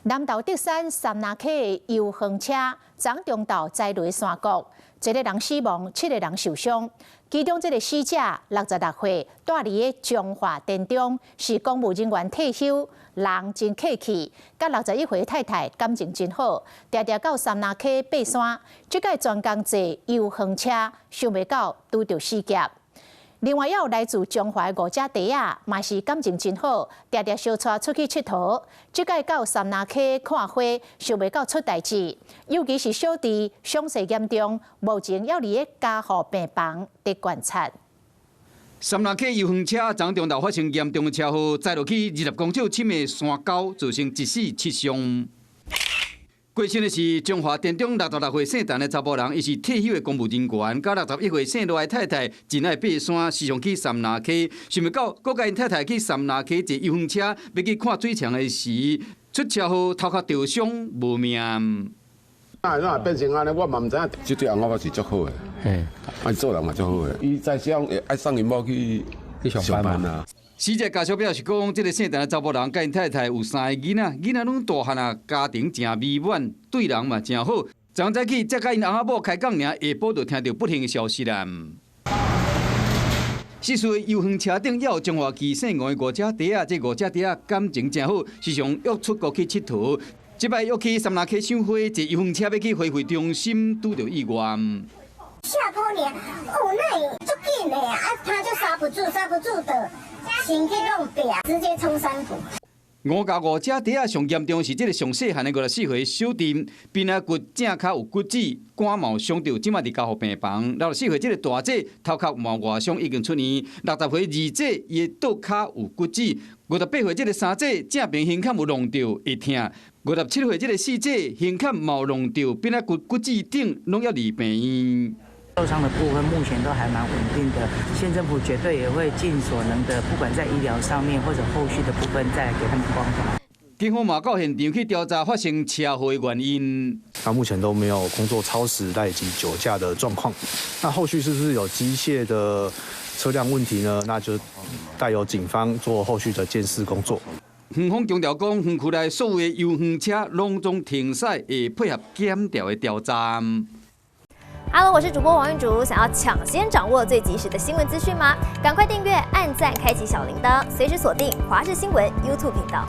南投竹山杉林溪的遊園車，昨中晝栽落山谷，一个人死亡，七个人受傷。其中這个死者66歲，住佇咧彰化田中，是公務人員退休，人真客氣，佮61歲太太感情真好，定定到杉林溪爬山。這擺專工坐遊園車，想袂到拄著死劫。另外，也有來自彰化的五隻弟仔，嘛是感情真好，定定相帶出去𨑨迌。這擺到杉林溪看花，想袂到出代誌，尤其是小弟傷勢嚴重，目前猶佇咧加護病房佇觀察。杉林溪遊園車昨中晝發生嚴重的車禍，栽落去20公尺深的山溝，造成一死七傷。過身的是彰化田中66歲姓陳的查埔人，伊是退休的公務人員，佮61歲姓賴的太太真愛爬山，時常去杉林溪，想袂到，閣佮𪜶太太去杉林溪坐遊園車，欲去看水牆的時，出車禍，頭殼著傷，無命。哪會變成按呢？我嘛毋知影。這對翁仔某是足好的，嘿，啊做人嘛足好的。伊在想愛送𪜶某去去上班啊。死者家屬表示講，這个姓陳的查埔人佮𪜶太太有三个囡仔，囡仔攏大漢啊，家庭誠美滿，對人嘛誠好。昨早起才佮𪜶翁仔某開講爾，下晡就聽著不幸的消息啦。失事遊園車頂猶有彰化市姓吳的五隻弟仔，這五隻弟仔感情誠好，時常約出國去𨑨迌。這擺約去杉林溪賞花，坐遊園車欲去花卉中心，拄著意外。下坡爾，哦，那會足緊的啊，他就剎不住，剎不住的，先去弄壁，直接衝山谷。吳家五隻弟仔上嚴重是這个上細漢的54歲小弟，邊仔骨正跤有骨折，感冒傷著，這馬佇加護病房。64歲這个大姐頭殼嘛外傷已經出院，60歲二姐伊的倒跤有骨折，58歲這个三姐正邊胸坎有弄著會疼，57歲這个四姐胸坎嘛有弄著，邊仔骨骨折等攏猶佇病院。受傷的部分目前都還蠻穩定的，縣政府絕對也會盡所能的，不管在醫療上面或者後續的部分，再來給他們關懷。警方嘛到現場去調查發生車禍的原因。那目前都沒有工作超時以及酒駕的狀況。那後續是不是有機械的車輛問題呢？那就待由警方做後續的鑑識工作。園方強調講，園區內所有的遊園車攏總停駛，會配合檢調的調查。 Hello，我是主播王玉竹，想要搶先掌握最及時的新聞資訊嗎？趕快訂閱、按讚、開啟小鈴鐺，隨時鎖定華視新聞 YouTube 頻道。